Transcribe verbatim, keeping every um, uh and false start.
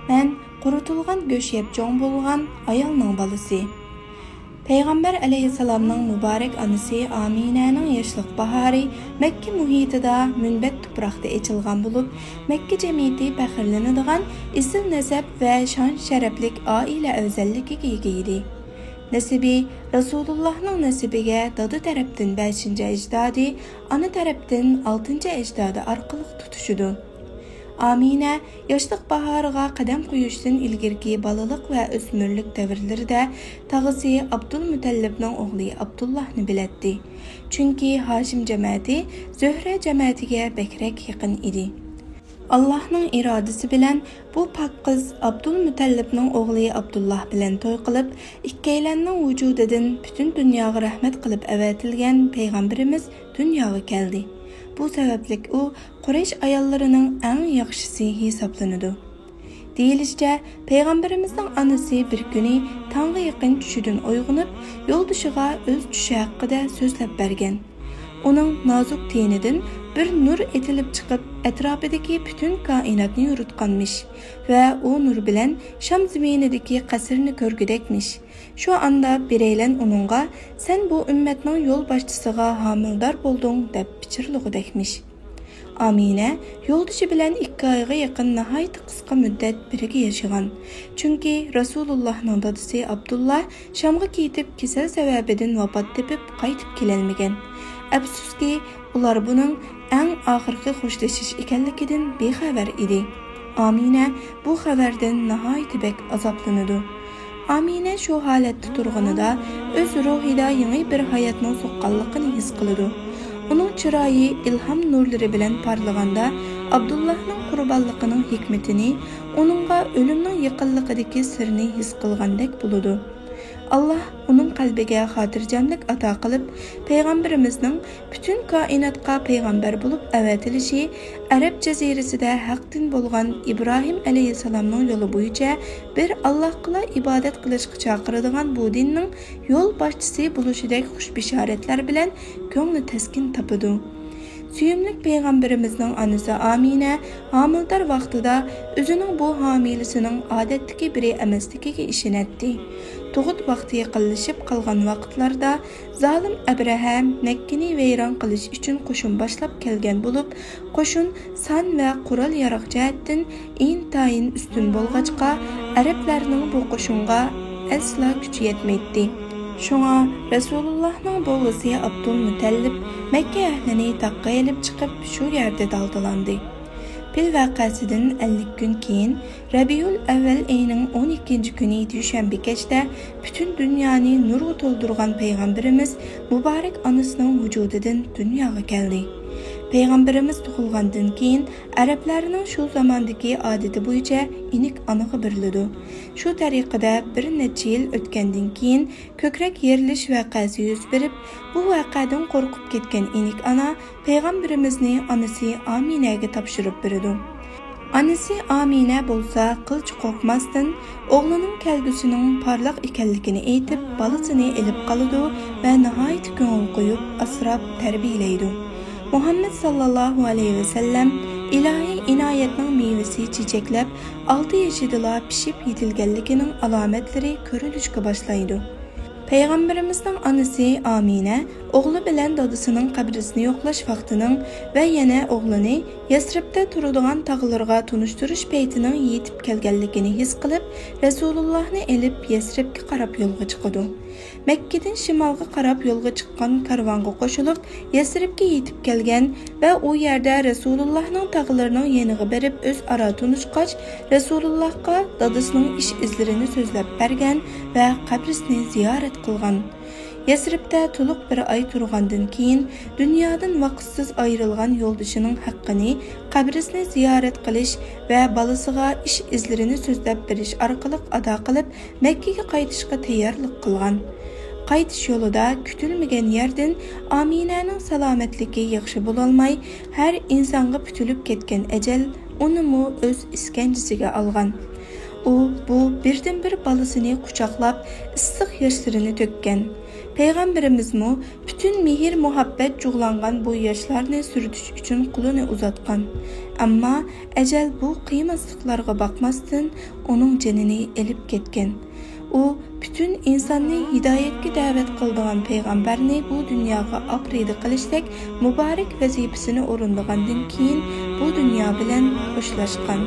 مەن قۇرۇتۇلغان گۆش يەپ چوڭ بولغان ئايالنىڭ بالىسى. پەيغەمبەر ئەلەيھىسسالامنىڭ مۇبارەك ئانىسى ئامىنەنىڭ ياشلىق باھارى مەككە مۇھىتىدا مۇنبەت تۇپراقتا ئېچىلغان بولۇپ، مەككە جەمئىيىتى پەخىرلىنىدىغان ئېسىل نەسەب ۋە شان-شەرەپلىك ئائىلە ئەۋزەللىكىگە ئىگە ئىدى. نەسىبى رەسۇلۇللاھنىڭ نەسىبىگە دادا تەرەپتىن بەشىنچى ئەجدادى، ئانا تەرەپتىن ئالتىنچى ئەجدادى ئارقىلىق تۇتىشىدۇ. ئامىنە ياشلىق باھارىغا قەدەم قويۇشتىن ئىلگىرىكى بالىلىق ۋە ئۆسمۈرلۈك دەۋرلىرىدە تاغىسى ئابدۇلمۇتەللىپنىڭ ئوغلى ئابدۇللاھنى بىلەتتى. چۈنكى ھاشىم جەمەتى زۆھرە جەمەتىگە بەكرەك يېقىن ئىدى. ئاللاھنىڭ ئىرادىسى بىلەن بۇ پاك قىز ئابدۇلمۇتەللىپنىڭ ئوغلى ئابدۇللاھ بىلەن توي قىلىپ، ئىككىيلەننىڭ ۋۇجۇدىدىن پۈتۈن دۇنياغا رەھمەت قىلىپ ئەۋەتىلگەن پەيغەمبىرىمىز دۇنياغا كەلدى. بۇ سەۋەبلىك ئۇ قۇرەيش ئاياللىرىنىڭ ئەڭ ياخشىسى ھېسابلىنىدۇ. دېيىلىشىچە، پەيغەمبىرىمىزنىڭ ئانىسى بىر كۈنى تاڭغا يېقىن چۈشىدىن ئويغىنىپ، يولدىشىغا ئۆز چۈشى ھەققىدە سۆزلەپ بەرگەن. ئۇنىڭ نازۇك تېنىدىن بىر نۇر ئېتىلىپ چىقىپ، ئەتراپىدىكى پۈتۈن كائىناتنى يورۇتقانمىش ۋە ئۇ نۇر بىلەن شام زېمىنىدىكى قەسىرنى كۆرگۈدەكمىش. شۇ ئاندا بىرەيلەن ئۇنىڭغا، «سەن بۇ ئۈممەتنىڭ يول باشچىسىغا ھامىلىدار بولدۇڭ» دەپ پىچىرلىغۇدەكمىش. ئامىنە يولدىشى بىلەن ئىككى ئايغا يېقىن ناھايىتى قىسقا مۇددەت بىرگە ياشىغان. چۈنكى رەسۇلۇللاھنىڭ دادىسى ئابدۇللا شامغا كېتىپ، كېسەل سەۋەبىدىن ۋاپات تېپىپ، قايتىپ كېلەلمىگەن. ئەپسۇسكى، ئۇلار بۇنىڭ ئەڭ ئاخىرقى خوشلىشىش ئىكەنلىكىدىن بىخەۋەر ئىدى. ئامىنە بۇ خەۋەردىن ناھايىتى بەك ئازابلىنىدۇ. ئامىنە شۇ ھالەتتە تۇرغىنىدا ئۆز روھىدا يېڭى بىر ھاياتنىڭ سوققانلىقىنى ھېس قىلىدۇ. ئۇنىڭ چىرايى ئىلھام نۇرلىرى بىلەن پارلىغاندا، ئابدۇللاھنىڭ قۇربانلىقىنىڭ ھېكمىتىنى، ئۇنىڭغا ئۆلۈمنىڭ يېقىنلىقىدىكى سىرنى ھېس قىلغاندەك بولىدۇ. ئاللاھ ئۇنىڭ قەلبىگە خاتىرجەملىك ئاتا قىلىپ، پەيغەمبىرىمىزنىڭ پۈتۈن كائىناتقا پەيغەمبەر بولۇپ ئەۋەتىلىشى، ئەرەب جەزىرىسىدە ھەق دىن بولغان ئىبراھىم ئەلەيھىسسالامنىڭ يولى بويىچە بىر ئاللاھقىلا ئىبادەت قىلىشقا چاقىرىدىغان بۇ دىننىڭ يول باشچىسى بولۇشىدەك خۇش بېشارەتلەر بىلەن كۆڭلى تەسكىن تاپىدۇ. سۆيۈملۈك پەيغەمبىرىمىزنىڭ ئانىسى ئامىنە ھامىلىدار ۋاقتىدا ئۆزىنىڭ بۇ ھامىلىسىنىڭ ئادەتتىكى بىرى ئەمەسلىكىگە ئىشىنەتتى. تۇغۇت ۋاقتى يېقىنلىشىپ قالغان ۋاقىتلاردا زالىم ئەبرەھە مەككىنى ۋەيران قىلىش ئۈچۈن قوشۇن باشلاپ كەلگەن بولۇپ، قوشۇن سان ۋە قورال-ياراغ جەھەتتىن ئىنتايىن ئۈستۈن بولغاچقا، ئەرەبلەرنىڭ بۇ قوشۇنغا ئەسلا كۈچى يەتمەيتتى. شۇڭا رەسۇلۇللاھنىڭ بوۋىسى ئابدۇلمۇتەللىپ مەككە ئەھلىنى تاغقا ئېلىپ چىقىپ، شۇ يەردە دالدىلاندى. پىل ۋەقەسىدىن ئەللىك كۈن كېيىن، رەبىئۇل ئەۋۋەل ئېيىنىڭ ئون ئىككىنچى كۈنى دۈشەنبە كەچتە پۈتۈن دۇنيانى نۇرغا تولدۇرغان پەيغەمبىرىمىز مۇبارەك ئانىسىنىڭ ۋۇجۇدىدىن دۇنياغا كەلدى. پەيغەمبىرىمىز تۇغۇلغاندىن كېيىن، ئەرەبلەرنىڭ شۇ زاماندىكى ئادىتى بويىچە ئىنىك ئانىغا بېرىلىدۇ. شۇ تەرىقىدە بىر نەچچە يىل ئۆتكەندىن كېيىن، كۆكرەك يېرىلىش ۋەقەسى يۈز بېرىپ، بۇ ۋەقەدىن قورقۇپ كەتكەن ئىنىك ئانا پەيغەمبىرىمىزنى ئانىسى ئامىنەگە تاپشۇرۇپ بېرىدۇ. ئانىسى ئامىنە بولسا قىلچە قورقماستىن، ئوغلىنىڭ كەلگۈسىنىڭ پارلاق ئىكەنلىكىنى ئېيتىپ، بالىسىنى ئېلىپ قالىدۇ ۋە ناھايىتى كۆڭۈل قويۇپ، ئاسراپ تەربىيەلەيدۇ. مۇھەممەد ساللاللاھۇ ئەلەيھى ۋەسەللەم ئىلاھىي ئىنايەتنىڭ مېۋىسى چېچەكلەپ، ئالتە يېشىدىلا پىشىپ يېتىلگەنلىكىنىڭ ئالامەتلىرى كۆرۈلۈشكە باشلايدۇ. پەيغەمبىرىمىزنىڭ ئانىسى ئامىنە ئوغلى بىلەن دادىسىنىڭ قەبرىسىنى يوقلاش ۋاقتىنىڭ ۋە يەنە ئوغلىنى يەسرىبتە تۇرىدىغان تاغلىرىغا تونۇشتۇرۇش پەيتىنىڭ يېتىپ كەلگەنلىكىنى ھېس قىلىپ، رەسۇلۇللاھنى ئېلىپ يەسرىبكە قاراپ يولغا چىقىدۇ. مەككىدىن شىمالغا قاراپ يولغا چىققان كارۋانغا قوشۇلۇپ، يەسرىبكە يېتىپ كەلگەن ۋە ئۇ يەردە رەسۇلۇللاھنىڭ تاغلىرىنىڭ يېنىغا بېرىپ ئۆزئارا تونۇشقاچ، رەسۇلۇللاھقا دادىسىنىڭ ئىش ئىزلىرىنى سۆزلەپ بەرگەن ۋە قەبرىسىنى زىيارەت قىلغان. يەسرىبتە تولۇق بىر ئاي تۇرغاندىن كېيىن، دۇنيادىن ۋاقىتسىز ئايرىلغان يولدىشىنىڭ ھەققىنى، قەبرىسىنى زىيارەت قىلىش ۋە بالىسىغا ئىش ئىزلىرىنى سۆزلەپ بېرىش ئارقىلىق ئادا قىلىپ، مەككىگە قايتىشقا تەييارلىق قىلغان. قايتىش يولىدا كۈتۈلمىگەن يەردىن ئامىنەنىڭ سالامەتلىكى ياخشى بولالماي، ھەر ئىنسانغا پۈتۈلۈپ كەتكەن ئەجەل ئۇنىمۇ ئۆز ئىسكەنجىسىگە ئالغان. ئۇ بۇ بىردىنبىر بالىسىنى قۇچاقلاپ، ئىسسىق ياشلىرىنى تۆككەن. پەيغەمبىرىمىزمۇ پۈتۈن مېھىر-مۇھەببەت جۇغلانغان بۇ ياشلارنى سۈرتۈش ئۈچۈن قولىنى ئۇزاتقان. ئەمما ئەجەل بۇ قىيماسلىقلارغا باقماستىن، ئۇنىڭ جېنىنى ئېلىپ كەتكەن. ئۇ پۈتۈن ئىنساننى ھىدايەتكە دەۋەت قىلىدىغان پەيغەمبەرنى بۇ دۇنياغا ئاپىرىدە قىلىشتەك مۇبارەك ۋەزىپىسىنى ئورۇندىغاندىن كېيىن، بۇ دۇنيا بىلەن خوشلاشقان.